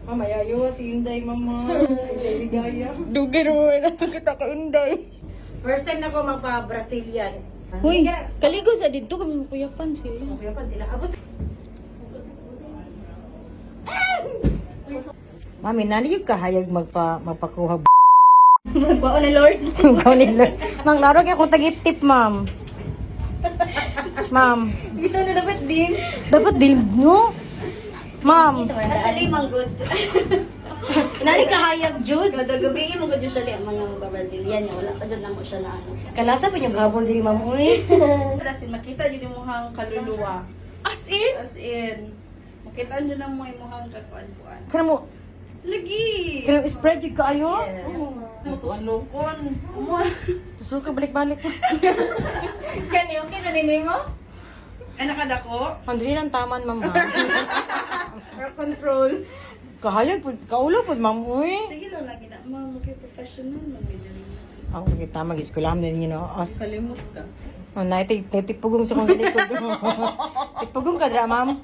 Mama, ayaw si Inday, mama. Inday Ligaya. Dugay naman nakakita ka, Inday. First time na ko magpa-Brazilian. Hoy, kaligo sa dito kami makuyapan sila. Kuya pa sila. Abos. Mami, nani yung kahayag magpakuha. Magwao na Lord. Ikaw nila. Mang laro kaya akong tagip-tip, ma'am. Ma'am, Dito na dapat din. dapat din, no? Ma'am, Actually, manggod. nani kahayag, Jude? Kada gabi, manggod usually ang mga Brazilian niya. Wala pa dyan na mo siya na ano. Kalasa pa yung habol diri, ma'am, uy. As in, makita yun yung muhang kaluluwa. As in? As in. Makita nyo na mo yung muhang kakuan-kuan. Kana mo, Lagi! kana spread yung kaayo? Yes. Mutuan-lukon. Umuan. Tusok ka, balik-balik. Kani, okay na ninyo mo? Ay, nakadako? Andri lang taman, ma'am, ha? Or control? Kahayag po, kaulo po, ma'am, uy. Sige lang, lagi na. Ma'am, okay, professional. Ma'am, Ako, kita mag-eskwelahan na ninyo, no? As, Kalimot ka. oh, naitipugong sa kong likod. Tipugong ka, dra, ma'am.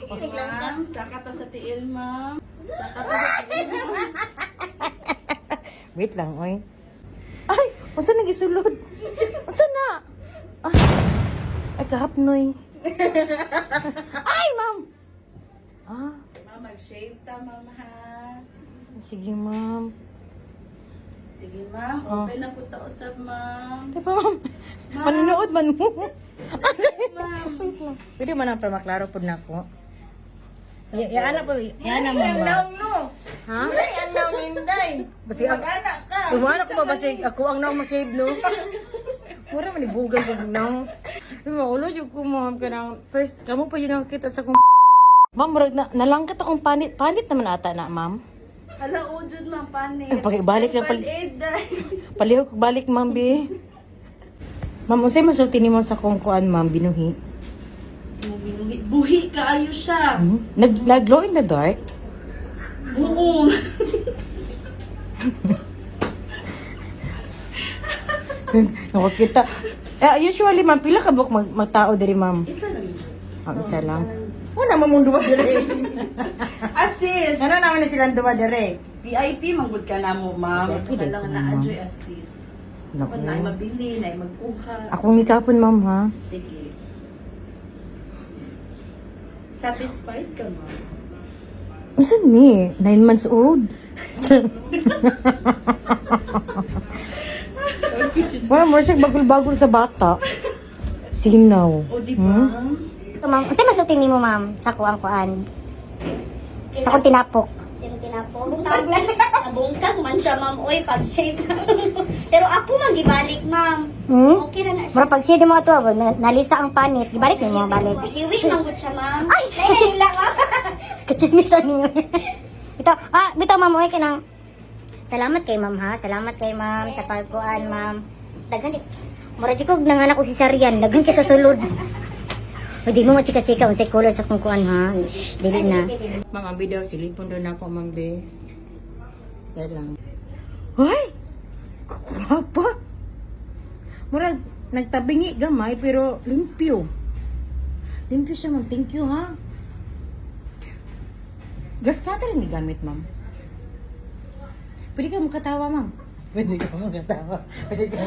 Sige, ma'am. Saka ta sa tiil, ma'am. Saka ta sa tiil. Wait lang, oy. Ay, unsa nang gisulod? Unsa na? Ah, ay, kahapnoy. Ay, ma'am! Ah, Ma'am, mag-shave ta, ma'am, ha? Sige, ma'am. Sige, ma'am. Oh. Open na po ta usab, ma'am. Di ba, ma'am? Manunood man mo. Ma'am. Wait lang. Pwede man ang para maklaro po na ako. Ya, ya, ana po, ya na, ma'am. No! Ha? Ay, ang naong Inday. Basig ang Anak ka. Umana ko ba basig ako ang naong ma-shave, no? Mura man ibugan ko naong. Maulo jud ko, ma'am, kanang first kamo pa yun nakakita sa kong. Ma'am, murag na, nalangkat akong panit. Panit naman ata na, ma'am. Hala, ujud, ma'am, panit. Ay, pakibalik na pal- Palid, day. Palihog kog balik, ma'am, bi. Ma'am, unsay masulti nimo sa kong kuan, ma'am, binuhi? Binuhi. Buhi kaayo siya. Hmm? Nag glow in the dark? Oo. Nakakita. Eh, usually, ma'am, pila ka buok magtao diri, ma'am? Isa lang. Ang isa lang. Wala naman mong duwa diri. Assist. Ano naman na silang duwa diri? VIP, manggod ka na mo, ma'am. VIP, So, kailangan dito, na ma'am. adjoy assist. Naku. Kung na mabili, na magkuha. Akong nikapon, ma'am, ha? Sige. Satisfied ka, ma'am? Unsan ni? 9 months old? Wala mo siya bagul-bagul sa bata. Sinaw. O, di ba? Ma'am, unsa masulti nimo, ma'am, sa kuang kuan? Sa kong tinapok. Yung tinapok. Bungkag na. Bungkag man siya, ma'am. Oy, pag-shave na. Pero ako man gibalik, ma'am. Hmm? Okay na na siya. Mura pag shade mo ato, nalisa ang panit, gibalik nimo balik. Hiwi man gud siya, ma'am. Ay! Lain lang, ma'am. Kachismisan niyo. Ito, bitaw, ma'am, oy kanang Salamat kay ma'am ha. Salamat kay ma'am sa pagkuan, ma'am. Daghan mura jud ko nanganak ko si Sarian, daghan kay sa sulod. Uy, di mo machika-chika unsay color sa kong kuan ha. Shh, dili na. Ma'am, abi daw, silipon daw na ako, ma'am, be. Dahil lang. Hoy! Kakurapa! Murag, nagtabingi gamay, pero limpyo. Limpyo siya, ma'am. Thank you, ha? Gas cutter ang gigamit, ma'am. Pwede ka makatawa, ma'am. Pwede ka makatawa. Pwede ka.